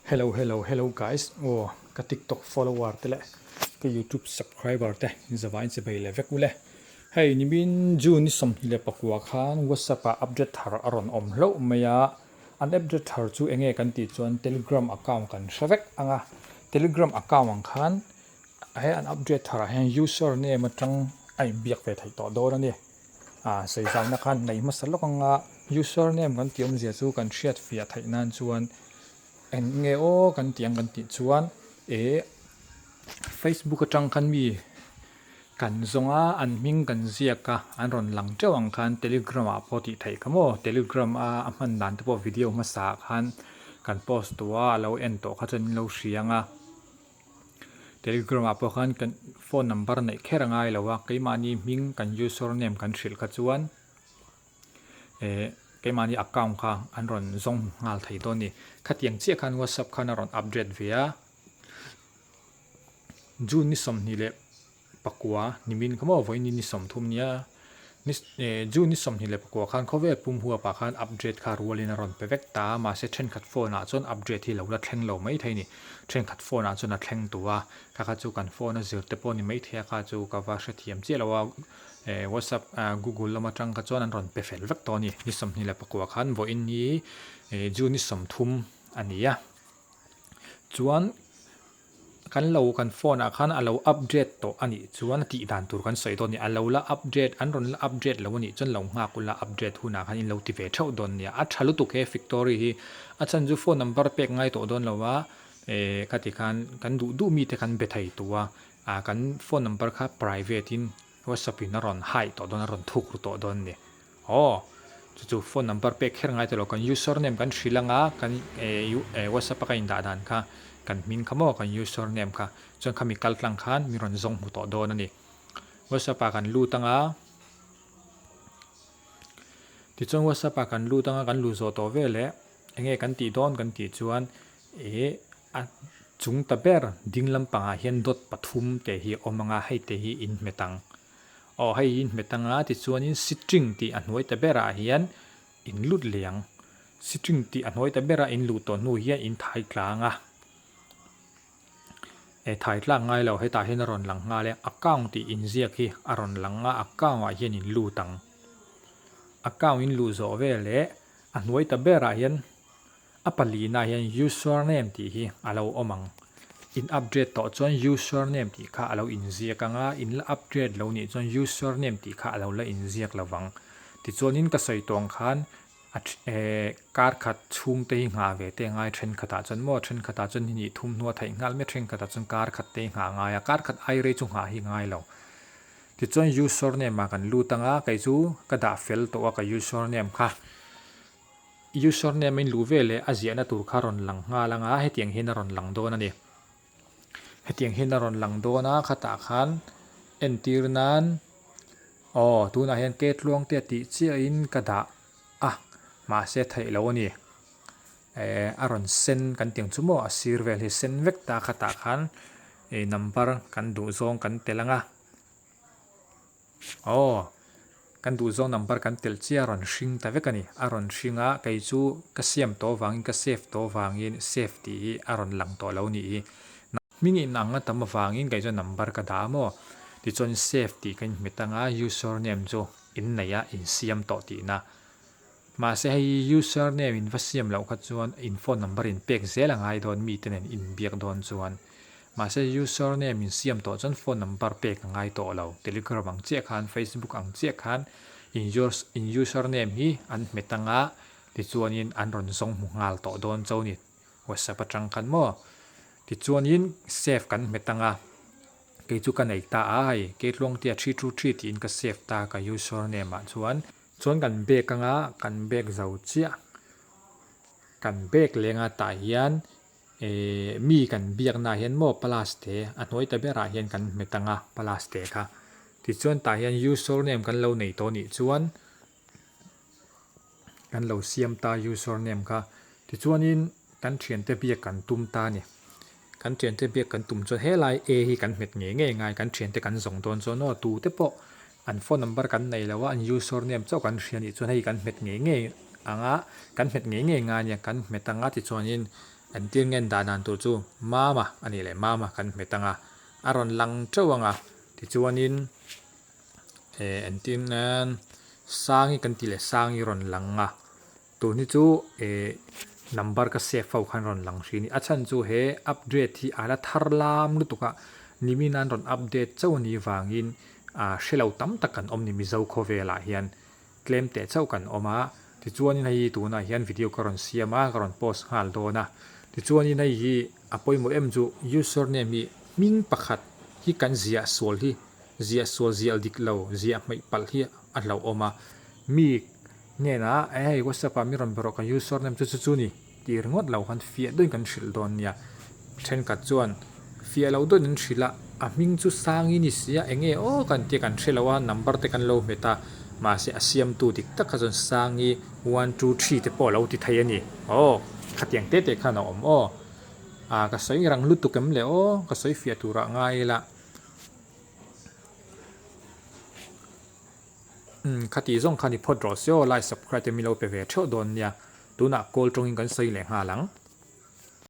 Hello hello hello guys aw ka tiktok follower te leh ka youtube subscriber te zavain che bei leh vek ule hei nimin june ni 24 khan whatsapp ah update thar a rawn awm hlauh mai a an update thar chu enge kan tih chuan telegram account kan hre vek ang a telegram account ang khan he an update thar ah hian user name atang a inbiak ve theih tawh dawn a ni. Ah sawi zauhna khan nei hmasa lawk anga username kan tih awmzia chu kan hriat fiah theih nan chuan eng nge aw kan tih ang kan tih chuan eh facebook atang khan mi kan zawng a an hming kan ziak a an rawn lang teuh ang khan telegram ah pawh tih theih kha maw telegram a a hman dan te pawh video hmasa ah khan kan post tawh a a lo en tawh kha chuan in lo hria ang a. Telegram ah pawh khan kan phone number neih kher a ngai lo a, keimahni hming kan username kan hrilh kha chuan eh keimahni account kha an rawn zawng nghal thei dawn a ni. Khatiang chiah khan WhatsApp khan a rawn update ve a, June ni 24 nimin kha maw vawiin ni 30 nia. Ni June ni 24 khan khawvel pum huapah khan update kha rualin a rawn pe vek ta a, mahse thenkhat phone ah chuan update hi lo la thleng lo mai thei a ni. Thenkhat phone ah chuan a thleng duh a, kha kha chu kan phone a zir te pawh ni mai thei a, kha chu ka va hrethiam chiah lo a, WhatsApp Google lam atang kha chuan an rawn pe fel vek tawh a ni. Ni 24 khan vawiin hi June ni 30 a ni a, chuan. Kan lo kan phone ah khan a lo update tawh a nih chuan a tih dan tur kan sawi dawn a ni. A lo la update an rawn la update lo a nih chuan lo nghak ula update hunah khan in lo ti ve theuh dawn nia. A tha lutuk he Fictory hi a chhan chu phone number pek ngai tawh dawn lo a eh khati khan kan duh duh mite khan be thei tawh a ah kan phone number kha private in WhatsApp in a rawn hide tawh dawn a rawn thuk ru tawh dawn a ni. Aw, chu chu phone number pek kher ngai ta lo, kan username kan hrilh anga kan eh WhatsApp a ka indah dan kha kan hming kha maw kan username kha chuan khami kal tlang khan min rawn zawng hmu tawh dawn a ni. WhatsApp ah kan lut anga tichuan WhatsApp ah kan lut anga kan luh zawh tawh veleh enge kan tih dawn kan tih chuan eh a chung ta ber ding lampangah hian dot pathum te hi a awm anga hei te hi in hmet ang. Aw hei hi hmet anga tichuanin sitting tih a hnuai ta berah hian in lut leh ang. Sitting tih a hnuai ta bera in luh tawh hnu hian in thai tlang a. E thai tlak ngai lo hetah hian a rawn lang nghal e. Account tih inziak hi a rawn lang a, account ah hian in lut ang. Account in luh zawh veleh a hnuai ta berah hian A palina hian username tih hi a lo awm ang. In update tawh chuan username tih kha a lo inziak ang a, in la update lo nih chuan username tih kha a lo la inziak lo vang. Tichuanin ka sawi tawng khan a eh kar khat chhung te hi nghah ve te ngai thenkhatah chuan maw thenkhatah chuan ni hnih thum hnua theih nghal mai thenkhatah chuan kar khat te hi nghah ngai a, kar khat ai rei chu nghah hi ngai lo. Tichuan username ah kan lut ang a, kei chu ka dah fel tawh a ka username kha. Username in luh ve leh a ziahna tur kha rawn lang nghal ang a, hetiang hian a rawn lang dawn a ni. Hetiang hian a rawn lang dawn a, khatah khan entir nan aw tunah hian ke tluang te tih chiahin ka dah a, mahse theih loh a ni. Eh a rawn sen kan tih ang chu maw a sir vel hi sen vek ta khatah khan ih number kan duh zawng kan tel ang a. Aw, kan duhzawng number kan telh chiah a rawn hring ta vek a ni. A rawn hring a, kei chu ka siam tawh avangin, ka save tawh avangin save tih hi a rawn lang tawh lo nih hi. Hming inang a tam avangin kei chuan number ka dah a maw? Tichuan save tih ka inhmet anga username chu inneih a insiam tawh tihna. Mahse hei username in va siam loh kha chuan in phone number in pek zel a ngai dawn mite nen inbiak dawn chuan. Mahse username in siam tawh chuan phone number pek a ngai tawh lo. Telegram ang chiah khan Facebook ang chiah khan in in username hi an hmet anga tichuanin an rawn zawng hmu nghal tawh dawn chauh a ni WhatsApp atang khan maw. Tichuanin save kan hmet anga kei chu ka nei ta a hei Keitluangtea 323 tiin ka save ta ka username ah chuan. Chuan kan bag anga kan bag zo chiah kan bag lenga tah hian ehh mi kan biakna ah hian maw plus te a hnuai ta berah hian kan hmet anga plus te kha tichuan tah hian username kan lo nei tawh anih chuan kan lo siam ta username kha tichuanin kan thiante biak kan tum ta a ni. Kan thiante biak kan tum chuan helai A hi kan hmet ngei ngei ngai kan thiante kan zawng dawn chuan aw tute pawh an phone number kan nei lo a an username chauh kan hria anih chuan hei kan hmet ngei ngei ang a kan hmet ngei ngei ngai ania kan hmet ang a tichuanin. Entir ngen dah dan tur chu Mama a nih leh Mama kan hmet ang a, a rawn lang teuh ang a. Tichuanin eh entir nan Sangi kan tih leh Sangi rawn lang a. Tun hi chu eh number ka save ho khan rawn lang hri a ni. A chhan chu he update hi a la thar lam lutuk a, nimin an rawn update chauh a nih vangin ah hre lo tam tak kan awm ni Mizo khawvelah hian tlem teh chauh kan awm a. Tichuanin hei hi tunah hian video ka rawn siam a, ka rawn post nghal dawn a. Tichuanin hei hi a pawimawh em chu username hi hming pakhat hi kan ziah sual hi ziah sual ziah dik lo ziah hmaih palh hi a hlauhawm a. Mi Hnenah, Hei WhatsApp ah mi rawn be rawh ka username chu chu chu ni tih ringawt lo khan fiah deuhin kan hrilh dawn nia. Thenkhat chuan fiah lo deuhin an hrilh a, a hming chu Sangi ni sia eng nge aw kan tia kan hre lo a, number te kan lo hmet a, mahse a siamtu dik tak kha chuan Sangi 123 te pawh a lo ti thei a ni. Aw khatiang te te khan a awm aw. Ah ka sawi rang lutuk em le aw, ka sawi fiah turah ngai ila. Umm khati zawng kha ni phawt rawh se aw, like subscribe te min lo pe ve theuh dawn nia, tunah call tawngin kan sawi leh nghal ang.